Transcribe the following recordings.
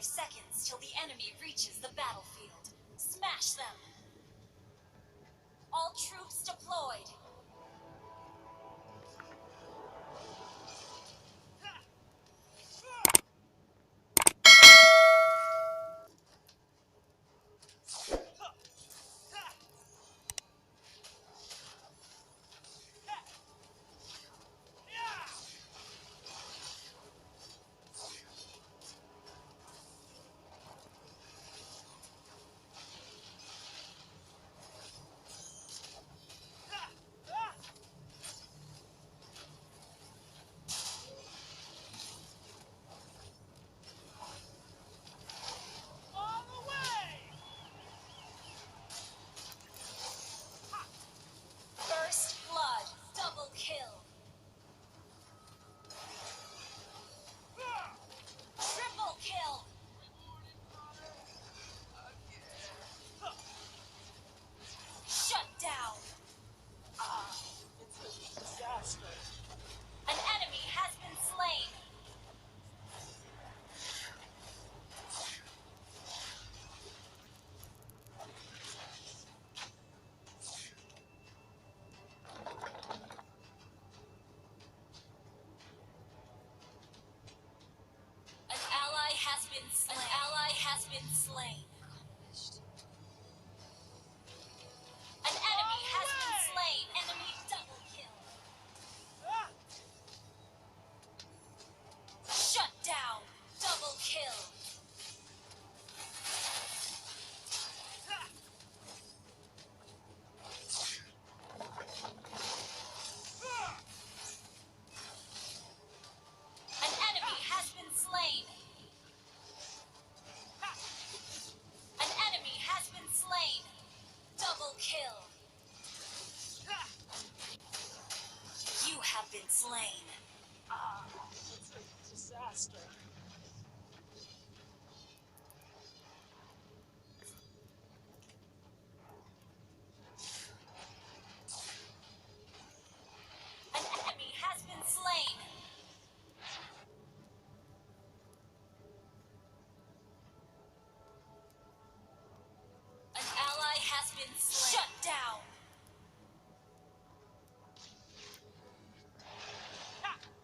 5 seconds till the enemy reaches the battlefield. Smash them! All troops deployed! First blood, double kill. Triple kill. Shut down. It's a disaster. An enemy has been slain. An ally has been slain. An ally has been slain. An enemy has been slain. Enemy double kill. Shut down. Double kill. An enemy has been slain. An enemy has been slain. Double kill. You have been slain. It's a disaster. An enemy has been slain. An ally has been slain. Shut down.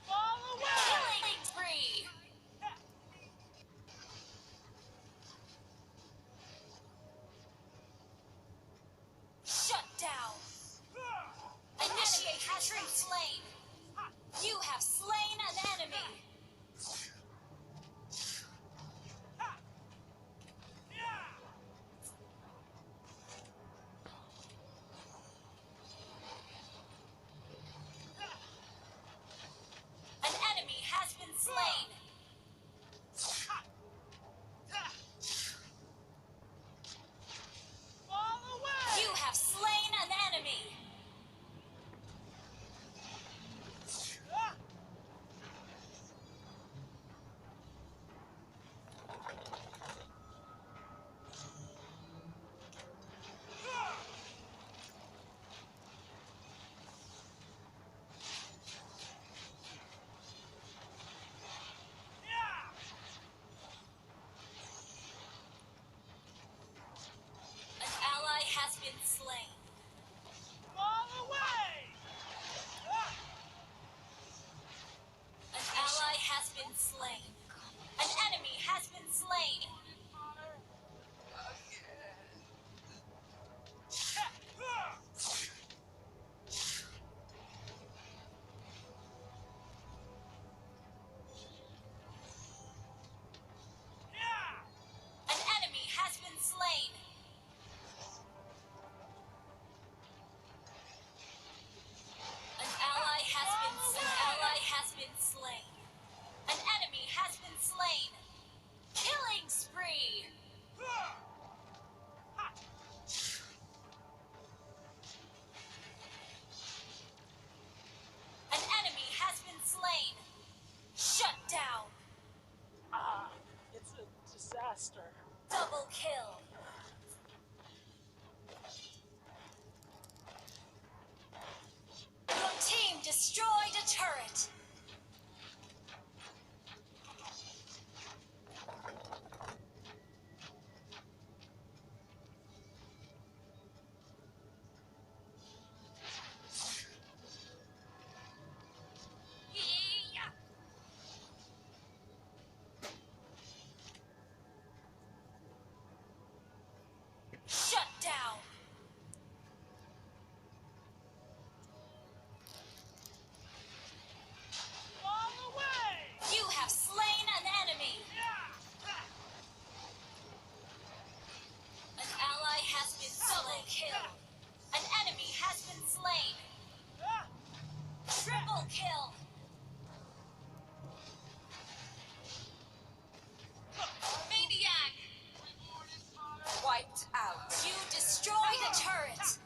Fall away! Killing spree. Shut down. Initiate retreat. Slain. You have slain an enemy. Triple kill. Maniac. Wiped out. You destroy the turret.